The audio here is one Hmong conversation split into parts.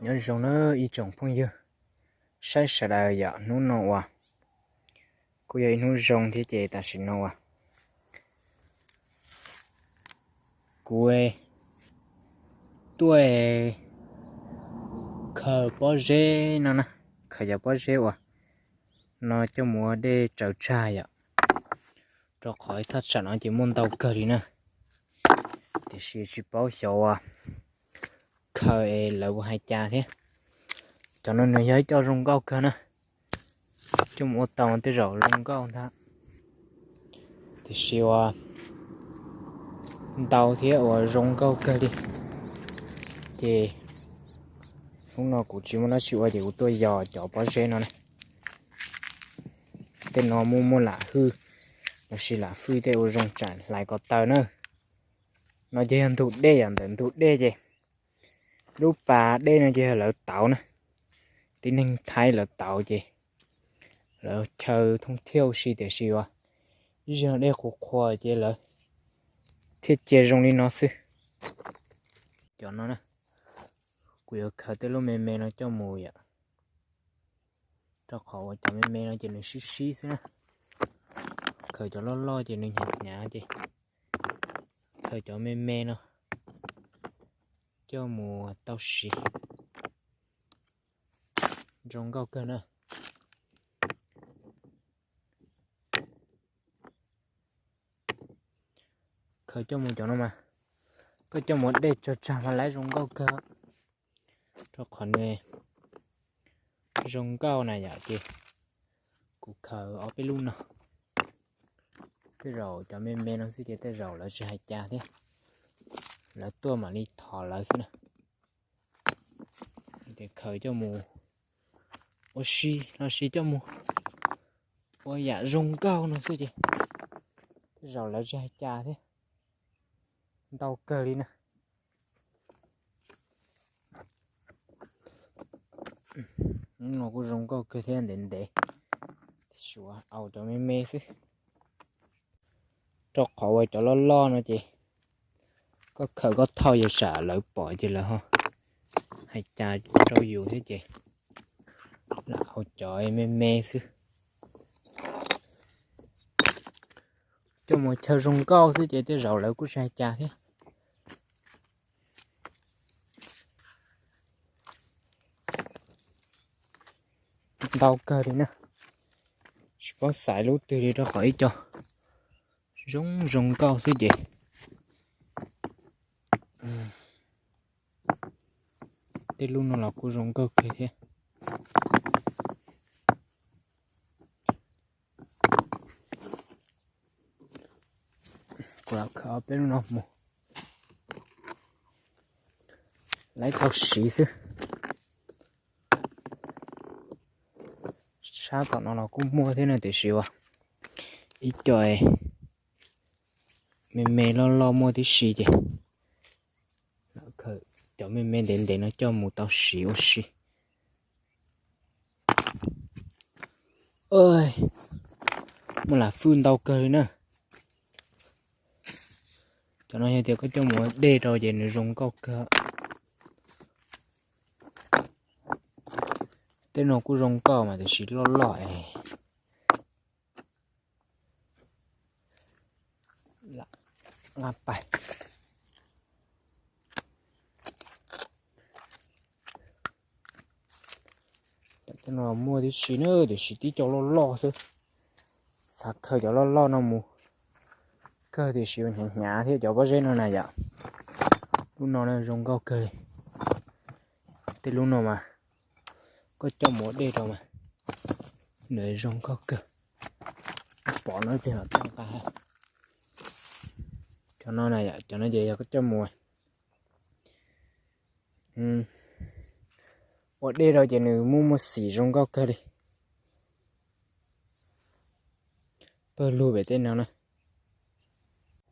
Nyob zoo na ib tsoom phooj ywg, saib sawv daws yom, hnub no uas kuj yog ib hnub zoo thiab ces tam sim no uas kuv tuaj khaws pob zeb no na, khaws cov pob zeb uas no coj mus ua dej tsaws tsag yom, rau qhov ib thaj tsam no ces muaj ntau kawg li na, tiam sis tsis paub xyov uas khaws es lawv puas hais cas thiab. Cov no nws yog ib co zoo nkauj kawg na, coj mus ua tau tej zaum zoo nkauj ntag, tiam sis uas ntau thiab uas zoo nkauj kawg li. Ces hnub no kuv tsis muaj dab tsi ua ces kuv tuaj yos cov pob zeb no na. Tej no muaj muaj lam hwj, los sis lam hwj tej ua zoo tsam hlais ko taw na. No ces yog ntug dej yom, ntawm ntug dej ces lub pas dej no ces yog lawv tauv na, tib neeg Thaib lawv tauv ces lawv chaw thooj thiaj ua si, tiam sis uas ib zaug dej qhuav qhuav ces lawv thiaj cia zoo li no xwb. Cov no na, kuv yuav khaws tej lub me me no coj mus yom, rau qhov uas cov me me no ces nws sib sib xwb na. Khaws cov loj loj ces nws hnyav hnyav ces khaws cov me me no coj mus tau siv, zoo nkauj kawg na. Khaws coj mus cov no mas, koj coj mus dej tsaws tsag mas lawv zoo nkauj kawg, rau qhov nws zoo nkauj na yom. Ces kuv khaws ob peb lub no, tej zaum cov me me no xwb ces tej zaum lawv tsis hais cas thiab, lawv tuaj mam li thov lawv xwb na. Ces khaws coj mus ua si los sis coj mus ua yam zoo nkauj no xwb ces tej zaum lawv tsis hais cas thiab, ntau kawg li na. No kuj zoo nkauj kawg thiab, ntev ntev, tiam sis uas au cov me me xwb, rau qhov uas cov loj loj no ces koj khaws koj thauj ces tsam lawv pom ces lawv ho hais cas rau yus thiab ces lam au cov me me xwb, coj mus chaw zoo nkauj xwb ces tej zaum lawv kuj tsis hais cas thiab. Ntau kawg li na, tsis paub xaiv lub twg li rau qhov ib co zoo zoo nkauj xwb ces. Tej lub no los kuj zoo nkauj kawg thiab. Kuv lam khaws ob peb lub no mus, lawv tau siv xwb. Sab tom no los kuj muaj thiab no tiam sis uas ib co me me loj loj muaj tib si ces lam khaws cov me me ntev ntev no coj mus tau siv ua si. Muaj lam fwj ntau kawg li na. Cov no yog tias koj coj mus ua dej rau ces nws zoo nkauj kawg. Tej no kuj zoo nkauj mas tiam sis loj loj es nqa pais. Tej no muaj tib si na tiam sis tib co loj loj xwb. Xav khaws cov loj loj no mus kawg tiam sis hnyav hnyav thiab cov pob zeb no na yom. Lub no zoo nkauj kawg li. Tej lub no mas koj coj mus ua dej rau mas nws zoo nkauj kawg. Pom no ces nqa. Cov no na yom, cov no ces yog koj coj mus ua dej rau ces nws muaj muaj xim zoo nkauj kawg li. Pawg lug pem tej no na.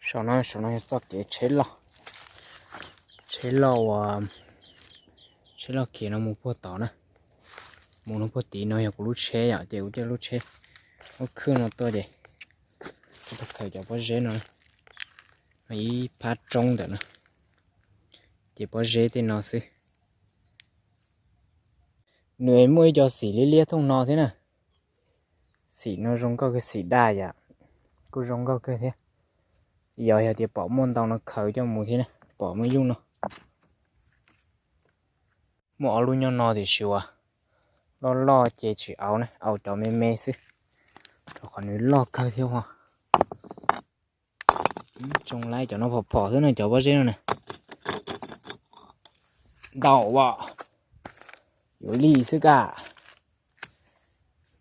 Saum no, saum no yog txoj kev tsheb loj, tsheb loj uas, tsheb loj khiav no mus puag tod na. Mus no puag tid no yog kuv lub tsheb yom, ces kuv coj lub tsheb muab khwb no tuaj ces kuv tuaj khaws cov pob zeb no, no ib phab roob ntawm no, ces pob zeb tej no xwb. Nws muaj ib co xim liab liab thooj no thiab na. Xim no zoo nkauj kawg, xim daj yom, kuj zoo nkauj kawg thiab. Yog, yog tias pom muaj ntau no khaws coj mus thiab na, pom muaj ib lub no. Muaj ob lub nyob no tiam sis uas loj loj ces tsis au na, au cov me me xwb, rau qhov nws loj kawg thiab os. Tsoo laib cov no phom phom xwb na, cov pob zeb no na. Ntau as, yuav li xwb kaj.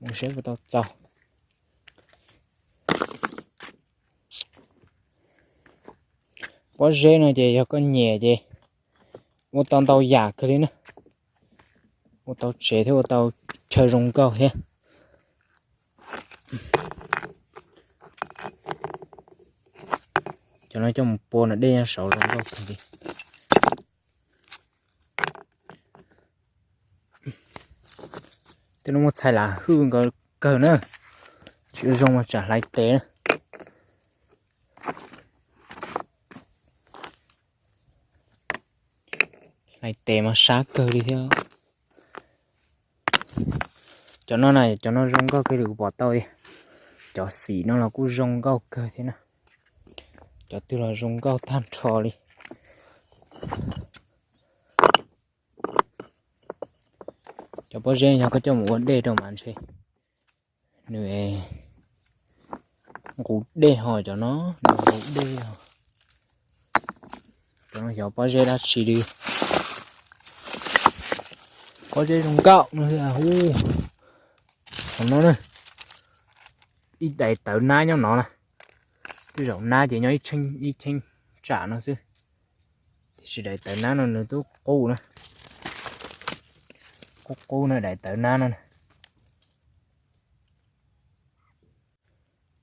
Mus saib puas tau txaus. Pob zeb no ces yog koj nyiam ces ua tau ntau yam kawg li na. Ua tau tsev thiab ua tau chaw zoo nkauj thiab. Cov no coj mus pua no dej nyob saud zoo nkauj kawg li. Tej no muaj txhais lam hwj nkawd kawg na, tsis zoo mas tsam hlais tes na. Hlais tes mas sab kawg li thiab. Cov no na, cov no zoo nkauj kawg li kuv pom tau li. Cov xim no los kuj zoo nkauj kawg thiab na. Cov twg los zoo nkauj tag nrho li. Cov pob zeb yog koj coj mus ua dej rau mas ntshe nws nqus dej ho cov no, nws nqus dej ho. Cov no xyov pob zeb dab tsi li. Pob zeb zoo nkauj no hu. Qhov no na, ib daim tawv nab nyob no na. Tej zaum nab ces nyob ib cheeb tsam no xwb, tiam sis daim tawv nab no nws twb qub na. Qub qub na daim tawv nab no.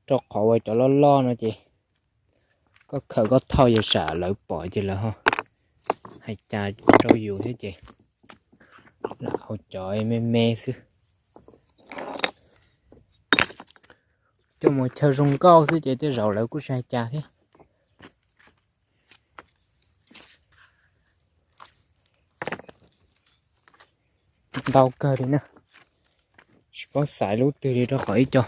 Rau qhov uas cov loj loj no ces koj khaws koj thauj ces tsam lawv pom ces lawv ho hais cas rau yus thiab ces lam au cov me me xwb. Coj mus chaw zoo nkauj xwb ces tej zaum lawv kuj tsis hais cas thiab. Ntau kawg li na, tsis paub xaiv lub twg li rau qhov ib co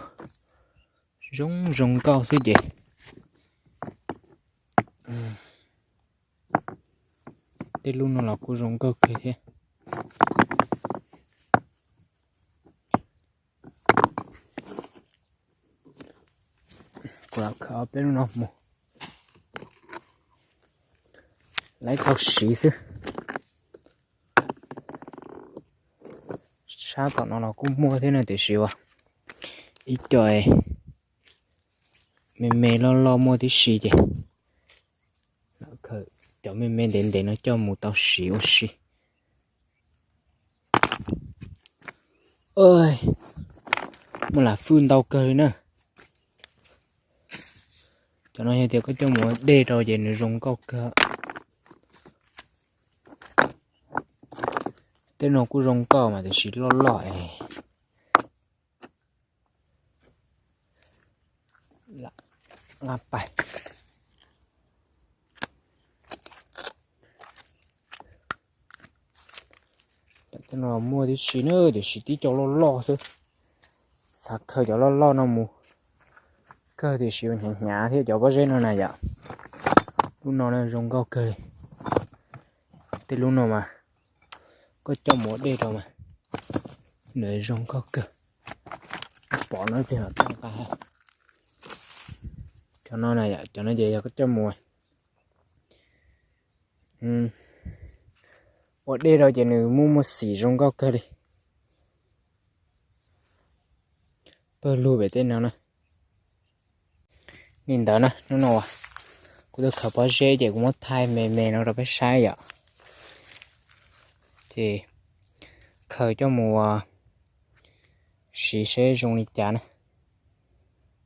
zoo zoo nkauj xwb ces. Tej lub no los kuj zoo nkauj kawg thiab. Kuv lam khaws ob peb lub no mus, lawv tau siv xwb. Sab tom no los kuj muaj thiab no tiam sis uas ib co me me loj loj muaj tib si ces lam khaws cov me me ntev ntev no coj mus tau siv ua si. Muaj lam fwj ntau kawg li na. Cov no yog tias koj coj mus ua dej rau ces nws zoo nkauj kawg. Tej no kuj zoo nkauj mas tiam sis loj loj es. Tej no muaj tib si na tiam sis tib co loj loj xwb. Xav khaws cov loj loj no mus kawg tiam sis hnyav hnyav thiab cov pob zeb no na yom. Lub no zoo nkauj kawg li. Tej lub no mas koj coj mus ua dej rau mas nws zoo nkauj kawg. Pom no plig los tau nqa. Cov no na yom, cov no ces yog koj coj mus ua dej rau ces nws muaj muaj xim zoo nkauj kawg li. Pawg lug pem tej no na. Li ntawd na, hnub no uas kuv twb khaws pob zeb ces kuv muab thaij me me no rau peb saib yom. Ces khaws coj mus siv seb zoo li cas na.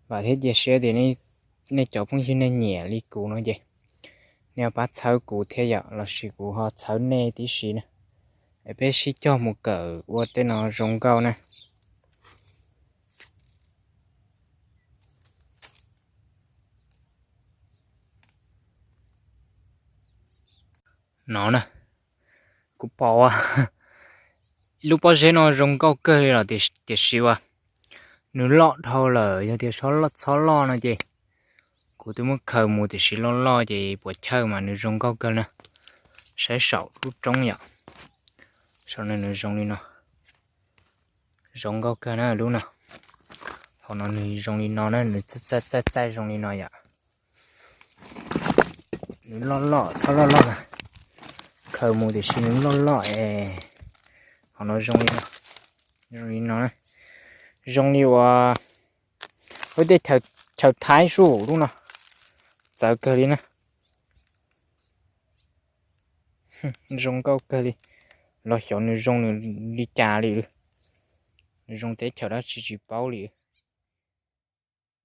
Vam thiab cia siab tias nej cov phooj ywg nej nyiam li kuv no ces nej pab txhawb kuv thiab yom, los sis kuv ho txhawb nej tib si na. Es peb sib cog mus kawm ua tej no zoo nkauj na. No na, kuv pom Lub pob zeb no zoo nkauj kawg li los tiam sis as, nws loj dhau lawm, yog tias txhob loj no ces kuv twb muab khaws mus tiam sis loj loj ces puas chawj mas nws zoo nkauj kawg na. Saib saum lub roob yom, saum no nws zoo li no, zoo nkauj kawg na lub no. Hauv no nws zoo li no na, nws txaij txaij txaij zoo li no yom. Nws loj loj txhob loj loj na, khaws mus tiam sis nws loj loj es. Hauv no zoo li no, zoo li no, zoo li uas lub teb chaws Thaib sub lub no, txawv kawg li na. Zoo nkauj kawg li, los xyov nws zoo nws li cas li, nws zoo teb chaws dab tsi tsis paub li.